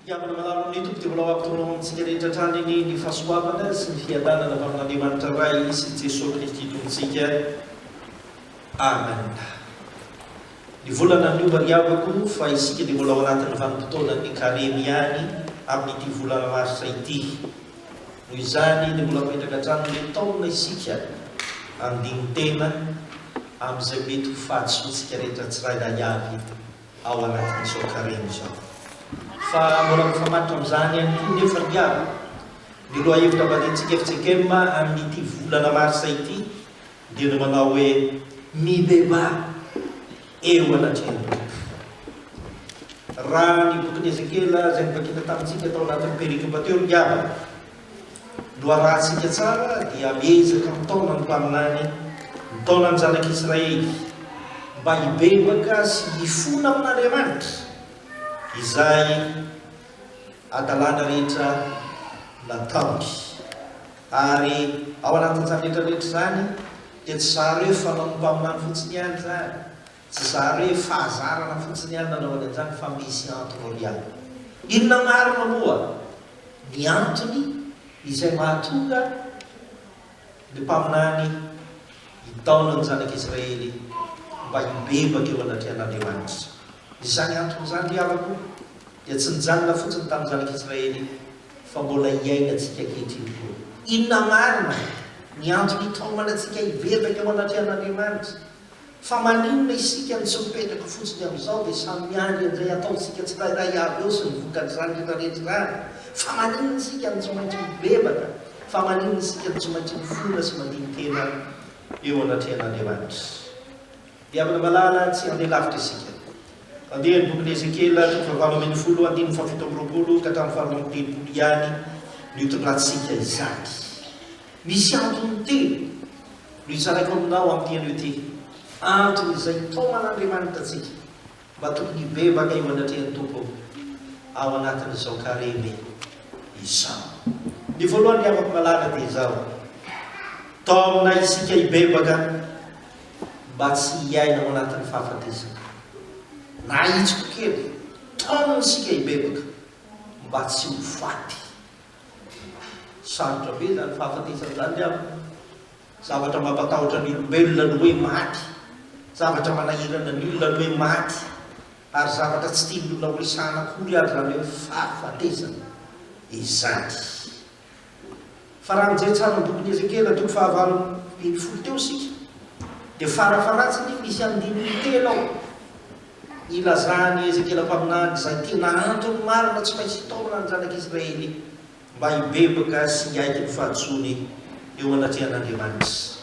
Mpihavana malala amin'ny Tompo dia mbola ho ampitaona ho amintsika rehetra hatrany anie ny fahasoavana sy ny fiadanana avy amin'Andriamanitra Ray sy Jesoa Kristy Tompontsika. Amen. Ny volana niova ry havako fa isika dia mbola ao anatin'ny vanim-potoanan'ny karemy ihany amin'ity volana marsa ity. Noho izany dia mbola mipetraka hatrany ny taona isika handini-tena amin'izay mety ho fahadisoantsika rehetra tsirairay avy ao anatin'izao karemy izao. Fa mbola mifamatotra amin'izany ihany koa nefa ry havana ny lohahevitra valintsika fjkm amin'ity volana marsa ity dia ny manao hoe mibebaha eo anatrehan'ny Tompo. Raha ny bokin'i Ezekiela izay novakiana tamintsika tao anatin'ny perikopa teo ry havana no arahantsika tsara dia miezaka mitaona ny mpaminany, mitaona ny zanak'Israely mba hibebaka sy hifona amin'Andriamanitra izay hadalana rehetra nataony. Ary ao anatin'izany rehetra rehetra izany dia tsy zary hoe fanaon'ny mpaminany fotsiny ihany izany, tsy zary hoe fahazarana fotsiny ihany nanaovany an'izany fa misy antony ihany. Inona marina moa ny antony izay mahatonga ny mpaminany hitaona ny zanak'Israely mba hibebaka eo anatrehan'Andriamanitra? Izany antony izany ry havako dia tsy nijanona fotsiny tamin'ny zanak'Israely fa mbola iainantsika ankehitriny koa. Inona marina ny antony itaomana antsika hibebaka eo anatrehan'Andriamanitra? Fa maninona isika no tsy mipetraka fotsiny amin'izao dia samy miandry an'izay hataontsika tsirairay avy eo sy ny vokatr'izany rehetra rehetra izany? Fa maninona isika no tsy maintsy mibebaka? Fa maninona isika no tsy maintsy mifona sy mandini-tena eo anatrehan'Andriamanitra? Ry havana malala, tsy handeha lavitra isika. Andeha ny bokin'i Ezekiela, toko fahavalo ambin'ny folo, andininy fahafito amby roapolo ka hatramin'ny faharoa amby telopolo ihany no hitondrantsika izany. Misy antony telo no hitsaraiko aminao amin'ity anio ity, antony izay itaoman'Andriamanitra antsika mba tokony hibebaka eo anatrehan'ny Tompo ao anatin'izao karemy izao. Ny voalohany ry havako malala dia izao, taomina isika hibebaka mba tsy hiaina ao anatin'ny fahafatesana. Na ahitsiko kely, taomina isika hibebaka mba tsy ho faty. Sarotra be izany fahafatesana izany ry havana. Zavatra mampatahotra ny olombelona ny hoe maty. Zavatra manahirana ny olona ny hoe maty. Ary zavatra tsy tian'ny olona horesahana akory ary izany hoe fahafatesana izany. Fa raha mijery tsara ny bokin'i Ezekiela toko fahavalo ambin'ny folo teo isika, dia farafaharatsiny misy andininy telo ao ilazan'i Ezekiela mpaminany izay tena antony marina tsy maintsy hitaomana ny zanak'Israely mba hibebaka sy hiaiky ny fahadisoany eo anatrehan'Andriamanitra.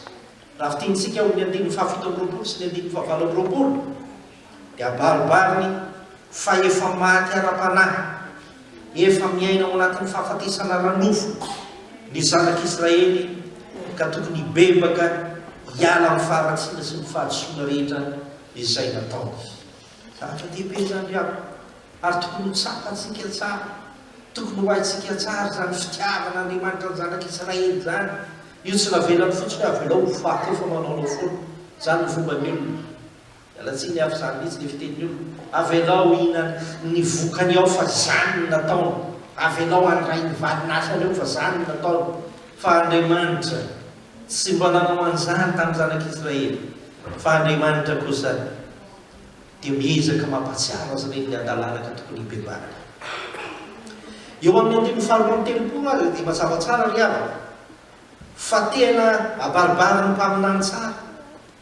Raha fintinitsika ao amin'ny andininy fahafito amby roapolo sy ny andininy fahavalo amby roapolo, dia abaribariny fa efa maty ara-panahy, efa miaina ao anatin'ny fahafatesana ara-nofo ny zanak'Israely ka tokony hibebaka hiala amin'ny faharatsiana sy ny fahadisoana rehetra izay nataony. Zavatra dehibe izany ry havana, ary tokony ho tsapantsika tsara, tokony ho haintsika tsara izany fitiavan'Andriamanitra ny zanak'Israely izany. Io tsy navelany fotsiny hoe avelao ho faty eo fa manaonao foana. Izany no fomban'ny olona. Miala tsiny aho fa zany mihitsy le fitenin'ny olona. Avelao hihinana ny vokany ao fa zany no nataony. Avelao handray ny valin'asany eo fa zany no nataony. Fa Andriamanitra tsy mba nanao an'izany tamin'ny zanak'Israely. Fa Andriamanitra kosa dia miezaka mampahatsiaro azy ireny ny hadalana ka tokony hibebahana. Eo amin'ny andininy faharoa amby telopolo aza dia mazava tsara ry havana fa tena abaribarin'ny mpaminany tsara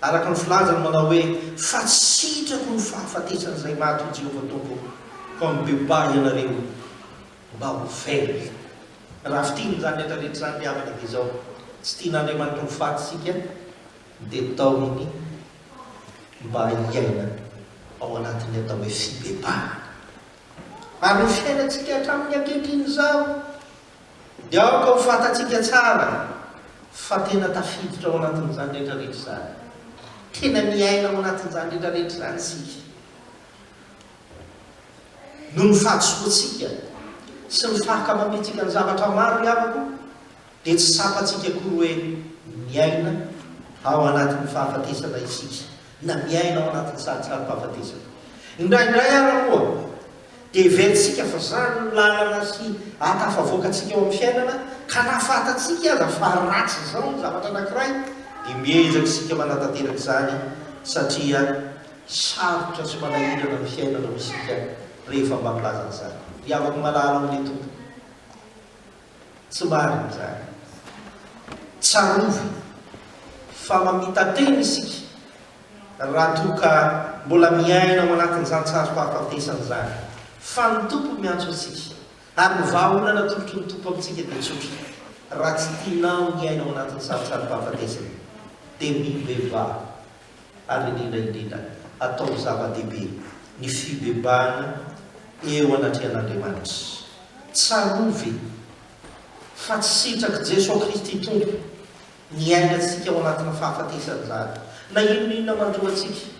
Araka ny filazany manao hoe, Fa tsy sitrako ny fahafatesan'izay maty, hoy Jehovah Tompo, koa mibebaha ianareo mba ho velona. Raha fintinina izany rehetra rehetra izany ry havana dia izao, tsy tian'Andriamanitra ho faty isika, dia taominy mba hiaina ao anatin'ny atao hoe fibebahana. Ary ny fiainantsika hatramin'ny ankehitriny izao, Dia aoka ho fantatsika tsara fa tena tafiditra ao anatin'izany rehetra rehetra izany. Tena miaina ao anatin'izany rehetra rehetra izany isika. Noho ny fahadisoantsika sy ny fahakamamiantsika ny zavatra maro ry havako, dia tsy tsapantsika akory hoe miaina ao anatin'ny fahafatesana isika, na miaina ao anatin'ny sarintsarim-pahafatesana. Indraindray ara moa, Dia heverintsika fa izany no lalana sy ahatafavoaka antsika eo amin'ny fiainana, ka na fantatsika aza fa ratsy izao ny zavatra anankiray, dia miezaka isika manatanteraka izany satria sarotra sy manahirana ny fiainana hoy isika rehefa mba milaza an'izany. Ry havako malala ao amin'ny Tompo, tsy marina izany. Tsarovy fa mamita-tena isika raha toa ka mbola miaina ao anatin'izany sarim-pahafatesana izany. Fa ny Tompo miantso antsika, ary ny vahaolana atolotry ny Tompo amintsika dia tsotra, raha tsy tianao ny hiaina ao anatin'ny saritsarim-pahafatesana, dia mibebaha, ary indrindra indrindra, ataovy zava-dehibe ny fibebahana eo anatrehan'Andriamanitra. Tsarovy fa tsy sitrak'i Jesoa Kristy Tompo ny hiainantsika ao anatina fahafatesana izany. Na inona inona manjo antsika,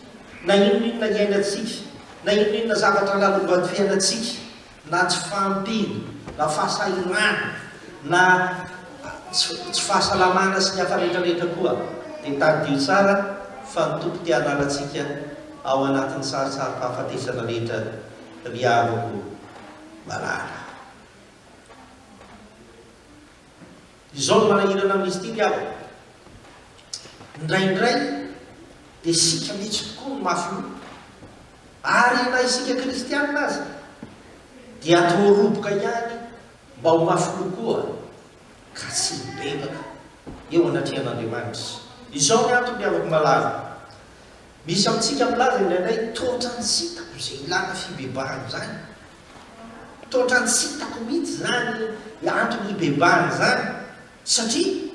na inona inona iainantsika, na inona inona zavatra lalovan'ny fiainantsika, na tsy fahampiana, na fahasahiranana, na tsy fahasalamana sy ny hafa rehetra rehetra koa, dia tadidio tsara fa ny Tompo te hanala antsika ao anatin'ny saritsarim-pahafatesana rehetra ry havako malala. Izao no manahirana amin'izy ity ry havana, indraindray dia isika mihitsy tokoa no mafy loha, ary na isika kristianina aza dia atao roboka ihany mba ho mafy loha koa ka tsy hibebaka eo anatrehan'Andriamanitra. Izao ny antony ry havako malala, misy amintsika milaza indraindray toa ohatran'ny tsy hitako izay ilana fibebahana izany. Toa ohatran'ny tsy hitako mihitsy izany antony hibebahana izany satria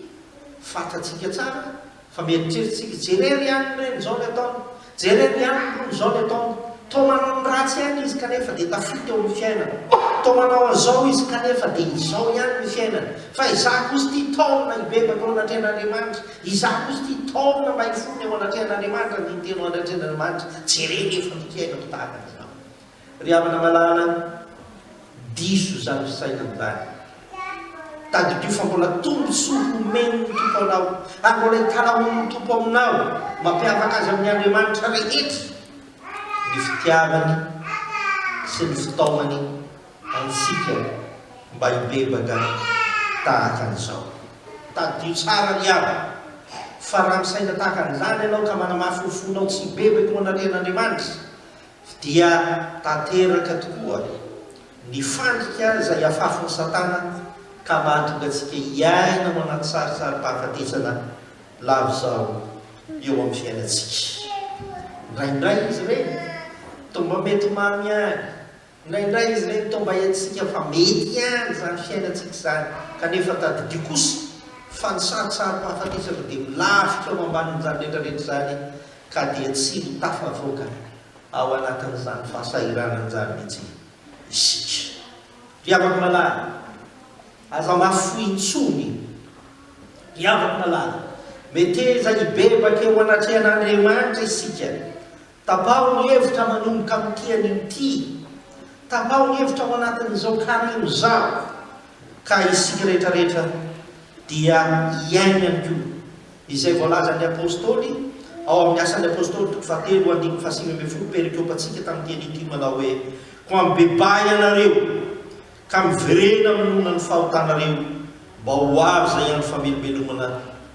fantatsika tsara fa mieritreritra isika, jereo ry anona ireny izao ny ataony, jereo ry anona irony izao ny ataony, toa manao ny ratsy ihany izy kanefa dia tafita eo amin'ny fiainana, toa manao an'izao izy kanefa dia izao ihany ny fiainany, fa izaho kosa ity taomina hibebaka eo anatrehan'Andriamanitra, izaho kosa ity taomina mba hifona eo anatrehan'Andriamanitra, andinin-teny eo anatrehan'Andriamanitra, jereo nefa ny fiainako tahaka an'izao. Ry havana malala, diso izany fisainana izany. Tadidio fa mbola tombontsoa homen'ny Tompo anao, ary mbola hitalahoan'ny Tompo aminao, mampiavaka azy amin'ny andriamanitra rehetra, ny fitiavany sy ny fitaomany antsika mba hibebaka tahaka an'izao. Tadidio tsara ry havana, fa raha misaina tahaka an'izany ianao ka manamafy ny fonao tsy hibebaka eo anatrehan'Andriamanitra, Dia tanteraka tokoa ny fandrika izay afafin'i Satana ka mahatonga antsika hiaina ao anaty saritsarim-pahafatesana lava izao eo amin'ny fiainantsika. Indraindray izy ireny toa mba mety mamy ihany, indraindray izy ireny toa mba haintsika fa mety ihany izany fiainantsika izany, kanefa tadidio kosa fa ny saritsarim-pahafatesana dia milafika ao ambanin'izany rehetrarehetra izany ka dia tsy ho tafavoaka ao anatin'izany fahasahiranana izany mihitsy isika. Ry havako malala, aza mahafoy intsony. Ry havako malala, meteza hibebaka eo anatrehan'Andriamanitra isika. Tapaho ny hevitra manomboka amin'ity anio ity. Tapaho ny hevitra ao anatin'izao karemy izao, ka isika rehetrarehetra dia hiaina ihany koa Izay voalazan'ny Apostoly ao amin'ny Asan'ny Apostoly toko fahatelo andininy fahasivy ambinifolo perikopantsika tamin'ity anio ity manao hoe, Koa mibebaha ianareo, ka miverena amin'ny noana ny fahotanareo, mba ho avy izay andro famelombelomana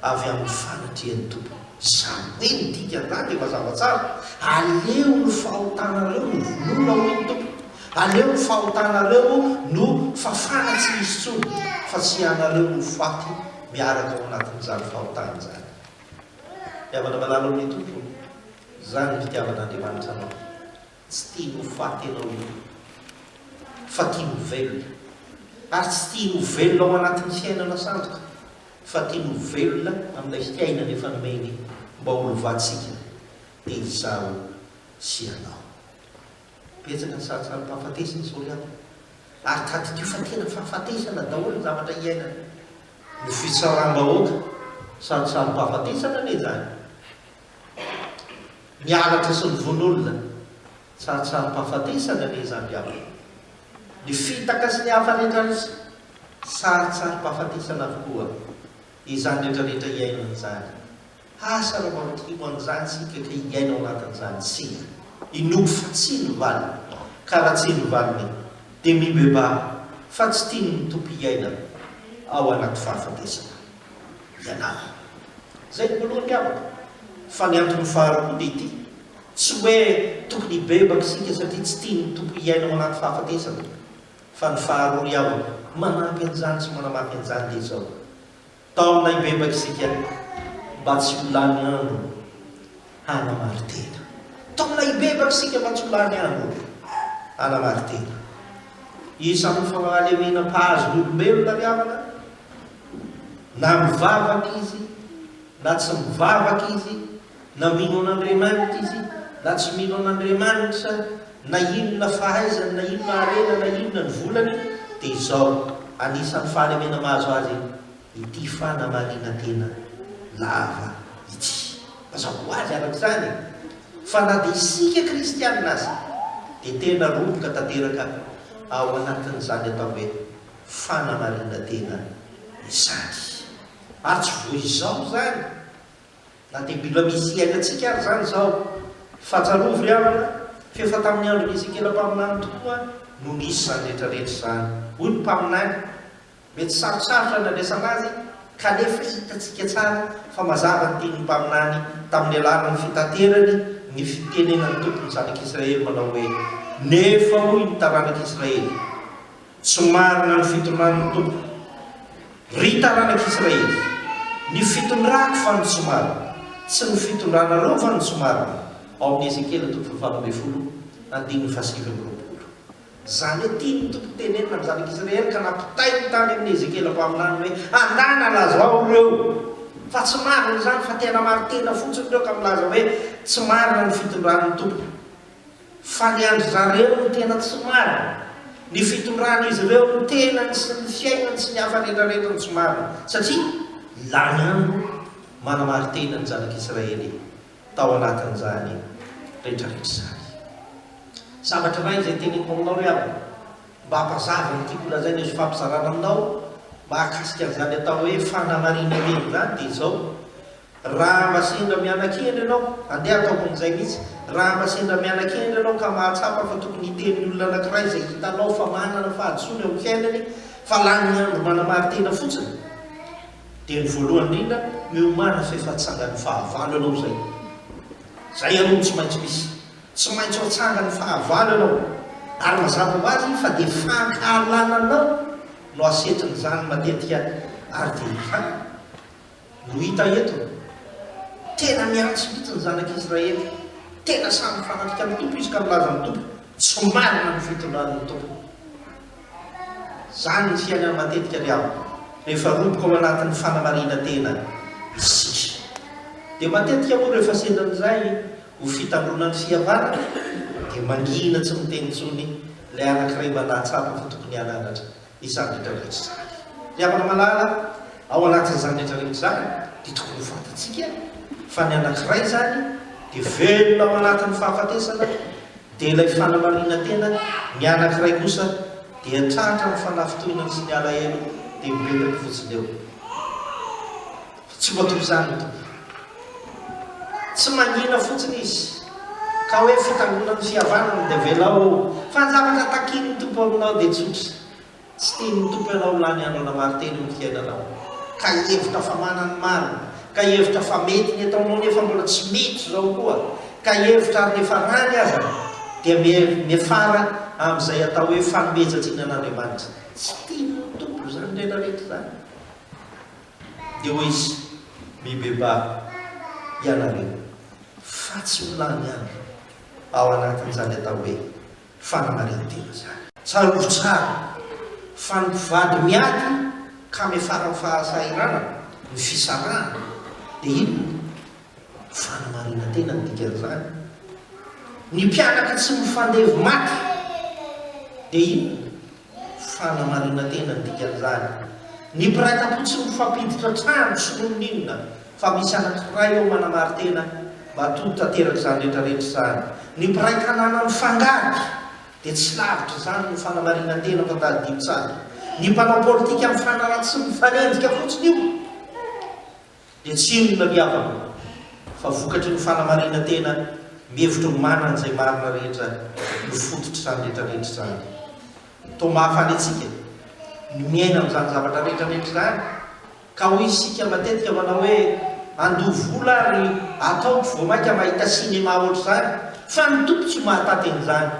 avy amin'ny fanatrehan'ny Tompo. Izany hoe ny dikan'izany dia mazava tsara, aleo ny fahotanareo no vonoina hoy ny Tompo, aleo ny fahotanareo no fafana tsy hisy intsony, fa tsy ianareo no faty miaraka ao anatin'izany fahotana izany. Ry havana malala ao amin'ny Tompo, izany ny fitiavan'Andriamanitra anao. Tsy tiany ho faty ianao io, fa tiany ho velona. Ary tsy tiany ho velona ao anatin'ny fiainana sandoka, fa tiany ho velona amin'ilay fiainana efa nomeny mba ho lovantsika, dia izaho sy ianao. Betsaka ny sarintsarim-pahafatesana izao ry havana. Ary tadidio fa tena fahafatesana daholo ny zavatra iainana. Ny fitsaram-bahoaka, sarintsarim-pahafatesana anie izany. Ny halatra sy ny vono olona, sarintsarim-pahafatesana anie izany ry havana. Ny fitaka sy ny hafa rehetra rehetra, sarintsarim-pahafatesana avokoa izany rehetra rehetra iainana izany. Asa raha mba ho an'izany isika ka hiaina ao anatin'izany tsia. Inoako fa tsia ny valiny. Ka raha tsia ny valiny, dia mibebaha fa tsy tian'ny Tompo hiaina ao anaty fahafatesana ianao. Izay ny voalohany havako. Fa ny antony faharoa koa dia ity, tsy hoe tokony hibebaka isika satria tsy tian'ny Tompo hiaina ao anaty fahafatesana, fa ny faharoa ry havako, manampy an'izany sy manamafy an'izany dia izao, Taomina hibebaka isika mba tsy ho lany andro hanamari-tena. Taomina hibebaka isika mba tsy ho lany andro hanamari-tena. Isan'ny fahalemena mpahazo ny olombelona ry havana, na mivavaka izy na tsy mivavaka izy, na mino an'Andriamanitra izy na tsy mino an'Andriamanitra, na inona fahaizany na inona harena na inona ny volany, dia izao, anisan'ny fahalemena mahazo azy ity fanamarinan-tena lava ity. Mazava ho azy araka izany fa na dia isika kristianina aza dia tena roboka tanteraka ao anatin'izany atao hoe fanamarinan-tena izany. Ary tsy vao izao izany Na dia mbola misy iainantsika ary izany izao, fa tsarovy ry havana, f'efa tamin'ny andron'i Ezekiela mpaminany tokoa no nisy izany rehetra rehetra izany. Hoy ny mpaminany, mety sarotsarotra ny handraisana azy, kanefa hitantsika tsara fa mazava ny tenin'ny mpaminany tamin'ny alalan'ny fitaterany ny fitenenan'ny Tompo ny zanak'Israely manao hoe, Nefa hoy ny taranak'Israely, Tsy marina ny fitondran'ny Tompo. Ry taranak'Israely, ny fitondrako fa no tsy marina, tsy ny fitondranareo fa no tsy marina, ao amin'ny Ezekiela toko fahavalo ambin'ny folo, andininy fahasivy amby roapolo. Izany hoe tian'ny Tompo tenenina amin'ny zanak'Israely ka nampitainy tany amin'i Ezekiela mpaminany hoe, Andana lazao ireo fa tsy marina izany fa tena marin-tena fotsiny ireo ka milaza hoe tsy marina ny fitondran'ny Tompo. Fa ny an-dry zareo no tena tsy marina. Ny fitondran'izy ireo ny tenany sy ny fiainany sy ny hafa rehetrarehetra no tsy marina. Satria lany andro manamari-tena ny zanak'Israely tao anatin'izany rehetrarehetra izany. Zavatra iray izay teneniko aminao ry havana, mba hampazava ny tiako holazaina io fampizarana aminao mahakasika an'izany atao hoe fanamarinana izany dia izao, Raha mba sendra miana-kendry ianao, andeha ataoko amin'izay mihitsy, raha mba sendra miana-kendry ianao ka mahatsapa fa tokony hiteny ny olona anankiray izay hitanao fa manana fahadisoana eo amin'ny fiainany fa lany andro manamari-tena fotsiny, dia ny voalohany indrindra, miomàna f'efa tsangan'ny fahavalo ianao izay. Izay aloha no tsy maintsy misy. Tsy maintsy ho tsangan'ny fahavalo ianao. Ary mazava ho azy fa dia fankahalana anao no asetrin'izany matetika ary dia izany. No hita eto. Tena miantso mihitsy ny zanak'Israely. Tena samy mifanatrika amin'ny Tompo izy ka milaza amin'ny Tompo, tsy marina ny fitondran'ny Tompo. Izany ny fiainana matetika ry havana, rehefa roboka ao anatin'ny fanamarinan-tena isika. Dia matetika moa rehefa sendran'izay ho fitandroana ny fihavanana, dia mangina tsy miteny intsony ilay anankiray mba nahatsapa fa tokony hananatra. izany rehetra rehetra izany. Ry havana malala, ao anatin'izany rehetra rehetra izany dia tokony ho fantatsika fa ny anankiray izany dia velona ao anatin'ny fahafatesana, dia ilay fanamarinan-tena, ny anankiray kosa dia tratra ny fanafintohinana sy ny alahelo dia mipetraka fotsiny eo. Fa tsy mba toy izany ny Tompo. Tsy mangina fotsiny Izy ka hoe fitangonan'ny fihavanana dia avelao eo. Fa ny zavatra takian'ny Tompo aminao dia tsotra. Tsy tian'ny Tompo ianao ho lany andro hanamari-tena eo amin'ny fiainanao, ka hihevitra fa manana ny marina, ka hihevitra fa mety ny ataonao nefa mbola tsy mety izao koa, ka hihevitra ary nefa rany aza dia miafara amin'izay atao hoe fanomezan-tsiny an'Andriamanitra. Tsy tian'ny Tompo izany rehetrarehetra izany. Dia hoy izy, Mibebaha ianareo, fa tsy ho lany andro ao anatin'izany atao hoe fanamarin-tena izany. Tsarovy tsara fa ny mpivady miady ka miafara amin'ny fahasahiranana, ny fisarahana, dia inona? Fanamarinan-tena ny dikan'izany. Ny mpianaka tsy mifandevy maty, dia inona? Fanamarinan-tena ny dikan'izany. Ny mpiray tampo tsy mifampiditra trano tsy n'inon'inona fa misy anankiray eo manamari-tena matoa tanteraka izany rehetra rehetra izany. Ny mpiray tanàna mifangady dia tsy lavitra izany ny fanamarinan-tena fa tadidio tsara. Ny mpanao politika mifanaratsy sy mifanenjika fotsiny io dia tsy inona ry havana fa vokatry ny fanamarinan-tena. Mihevitra ho manana izay marina rehetra no fototr'izany rehetra rehetra izany. Toa mahafaly antsika ny miaina amin'izany zavatra rehetra rehetra izany, ka hoy isika matetika manao hoe, Andoa vola ary ataoko vao mainka mahita cinéma ohatr'izany, fa ny Tompo tsy mahataty an'izany.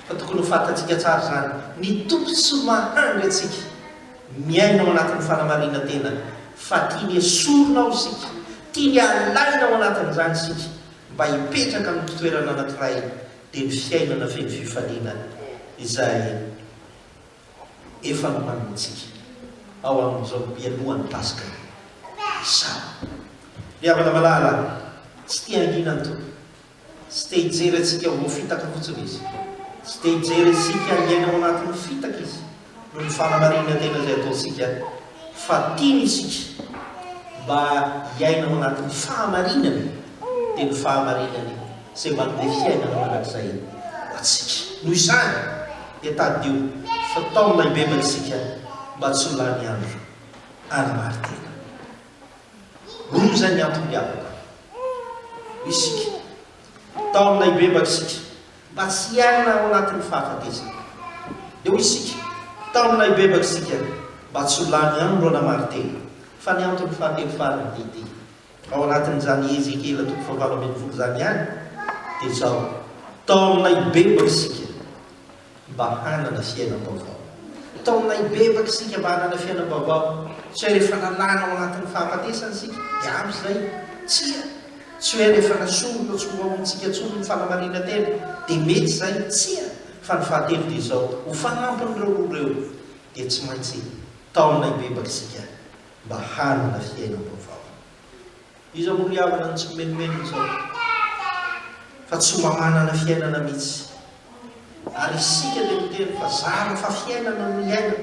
Fa tokony ho fantatsika tsara izany, ny Tompo tsy mahandry antsika miaina ao anatin'ny fanamarinan-tena, fa tiany esorina ao isika, tiany alaina ao anatin'izany isika, mba hipetraka amin'ny toerana anankiray, dia ny fiainana feno fifaliana izay efa nomanintsika ao amin'izao mialohan'ny Paska izao. Ry havana malala, tsy te hangina ny Tompo. Tsy te hijery antsika ho voafitaka fotsiny Izy. Tsy te hijery antsika hiaina ao anatin'ny fitaka Izy noho ny fanamarinana-tena izay ataontsika, fa tiany isika mba hiaina ao anatin'ny fahamarinany, dia ny fahamarinany izay manome fiainana mandrakizay ho antsika. Noho izany, dia tadidio fa taomina hibebaka isika mba tsy ho lany andro hanamari-tena. Roa izay ny antony miavaka. Hoy isika, taomina hibebaka isika mba tsy hiaina ao anatin'ny fahafatesana. Dia hoy isika, taomina hibebaka isika mba tsy ho lany andro hanamari-tena. Fa ny antony fahatelo farany dia ity, ao anatin'izany Ezekiela toko fahavalo 18 izany ihany, dia izao, taomina hibebaka isika mba hanana fiainam-baovao. Taomina hibebaka isika mba hanana fiainam-baovao. Tsy hoe rehefa nalana ao anatin'ny fahafatesana isika dia ampy izay. Tsia! Tsy hoe rehefa nasorina tsy ho ao amintsika intsony ny fanamarinan-tena dia mety izay. Tsia! Fa ny fahatelo dia izao, ho fanampin'ireo roa ireo dia tsy maintsy taomina hibebaka isika mba hanana fiainam-baovao. Iza moa ry havana no tsy mimenomenona izao fa tsy mba manana fiainana mihitsy? Ary isika dia miteny fa zara fa fiainana no iainana,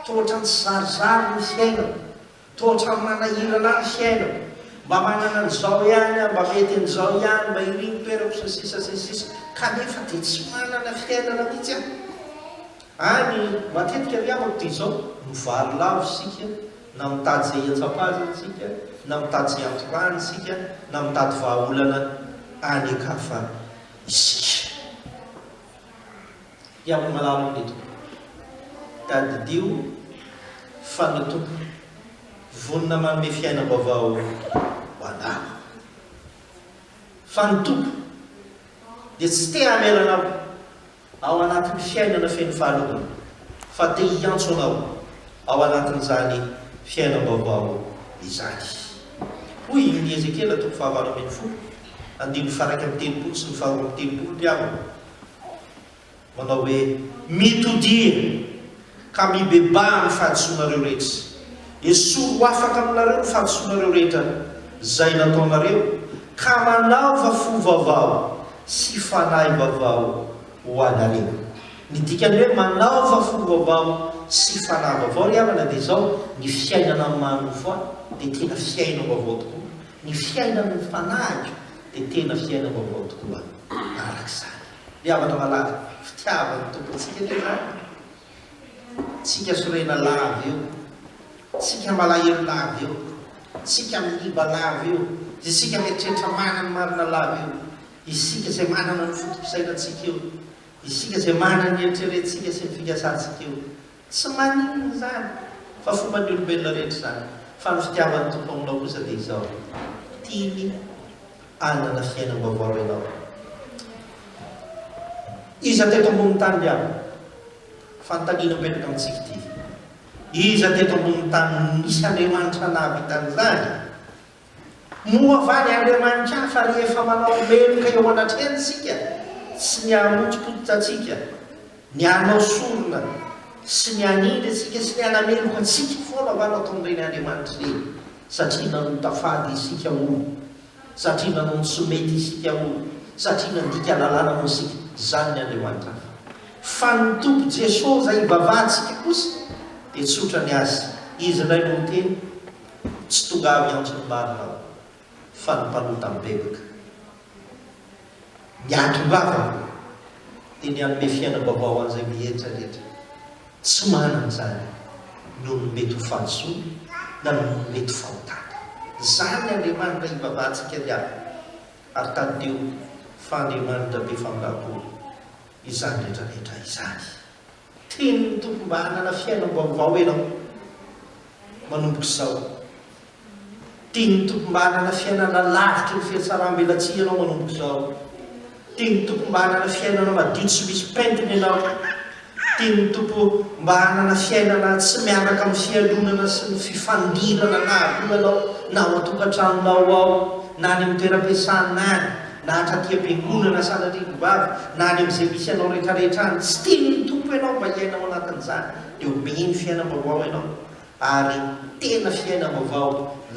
toa ohatran'ny tsy zarizary ny fiainana, toa ohatran'ny manahirana ahy ny fiainako, mba manana an'izao ihany aho, mba mety an'izao ihany, mba iry ny toerako sy ny sisa sy ny sisa, kanefa dia tsy manana fiainana mihitsy aho. Any matetika ry havako dia izao, mivarilavo isika Na mitady izay hiantsam-pazana isika, na mitady izay hatorahana isika, na mitady vahaolana any an-kafa isika. Hiabo malalo amin'ny Tompo. Tadidio fa ny Tompo vonona manome fiainam-baovao ho anao. Fa ny Tompo dia tsy te hamela anao ao anatin'ny fiainana feno fahalovana fa te hiantso anao ao anatin'izany fiainam-baovao izany. Hoy i Ezekiela toko fahavalo 18, andininy faha-31 sy ny faha-32 ry havana, manao hoe, Mitodiha, ka mibebaha amin'ny fahadisoanareo rehetra. Esory ho afaka aminareo ny fahadisoanareo rehetra izay nataonareo, ka manaova fo vaovao sy fanahy vaovao ho anareo. Ny dikan'ny hoe manaova fo vaovao sy fanahy vaovao ry havana dia izao, ny fiainana amin'ny maha nofo ahy dia tena fiainam-baovao tokoa, ny fiainan'ny fanahiko dia tena fiainam-baovao tokoa araka izany. Ry havana malala, fitiavan'ny Tompo antsika anie izany. Tsika sorena lava io, tsika malahelo lava io, tsika miiba lava io, isika mieritreritra marina ny marina lava io, isika izay manana ny foto-pisainantsika io, isika izay manana ny eritreretintsika sy ny fikasantsika io. Tsy maninona izany, fa fomban'ny olombelona rehetra izany. Fa ny fitiavan'ny Tompo aminao kosa dia izao, tiany hanana fiainam-baovao ianao. Iza teto ambonin'ny tany ry havana? Fanontaniana mipetraka amintsika ity. Iza teto ambonin'ny tany no nisy Andriamanitra nahavita an'izany? Moa va ny Andriamanitra hafa rehefa manao meloka eo anatrehany isika, tsy ny hamotsipotsitra antsika, ny hanao sorona sy ny hanindry antsika sy ny hanameloka antsika foana va no ataon'ireny Andriamanitra ireny? Satria nanota fady isika hono. Satria nanao ny tsy mety isika hono, satria nandika lalàna hono isika, izany ny Andriamanitra hafa. Fa ny Tompo Jesoa izay ivavahantsika kosa dia tsotra ny Azy, Izy indray no miteny, Tsy tonga avy hiantso ny marina Aho, fa ny mpanota mibebaka. Ny ahatongavako dia ny hanome fiainam-baovao ho an'izay mieritreritra tsy manana izany noho ny mety ho fahadisoany na noho ny mety ho fahotany. Izany Andriamanitra ivavahantsika ry havana. Ary tadidio fa Andriamanitra be famindram-po izany rehetra rehetra izany. Tian'ny Tompo mba hanana fiainam-baovao ianao manomboka izao. Tian'ny Tompo mba hanana fiainana lavitry ny fihatsaram-belatsihy ianao manomboka izao. Tian'ny Tompo mba hanana fiainana madio tsy misy pentina ianao. Tian'ny Tompo mba hanana fiainana tsy miaraka amin'ny fialonana sy ny fifandirana na aloha ianao na ao an-tokantranonao ao na any amin'ny toeram-piasana any na hatraty am-piangonana sanatria ny vavy na any amin'izay misy anao rehetrarehetra any. Tsy tian'ny Tompo ianao mba hiaina ao anatin'izany. Dia omeny fiainam-baovao ianao. Ary tena fiainam-baovao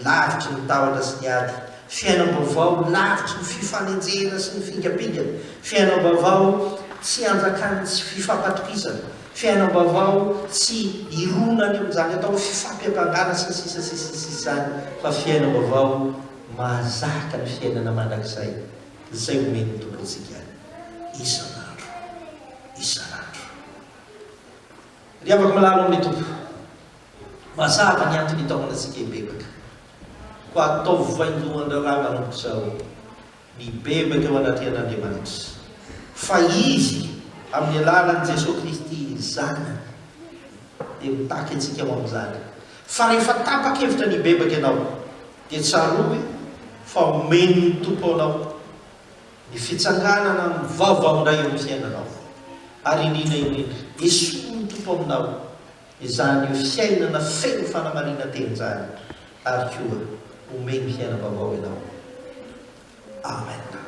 lavitry ny tahotra sy ny ady, fiainam-baovao lavitry ny fifanenjehana sy ny fingampingana, fiainam-baovao tsy anjakan'ny tsy fifampatokisana, fiainam-baovao tsy hirona any amin'izany atao hoe fifampiampangana sy ny sisa sy ny sisa izany, fa fiainam-baovao mahazaka ny fiainana mandrakizay izay omen'ny Tompo antsika isan'andro isan'andro. Ry havako malala ao amin'ny Tompo, mazava ny antony itaomana antsika hibebaka. Koa ataovy vaindohan-draharaha manomboka izao ny hibebaka eo anatrehan'Andriamanitra, fa Izy, amin'ny alalan'i Jesoa Kristy Zanany, dia mitaky antsika ho amin'izany. Fa rehefa tapa-kevitra ny hibebaka ianao, dia tsarovy fa omen'ny Tompo anao Ny fitsanganana amin'ny vaovao indray eo amin'ny fiainanao. Ary indrindra indrindra, esorin'ny Tompo aminao izany fiainana feno fanamarinan-tena izany, ary koa omeny fiainam-baovao ianao. Amen.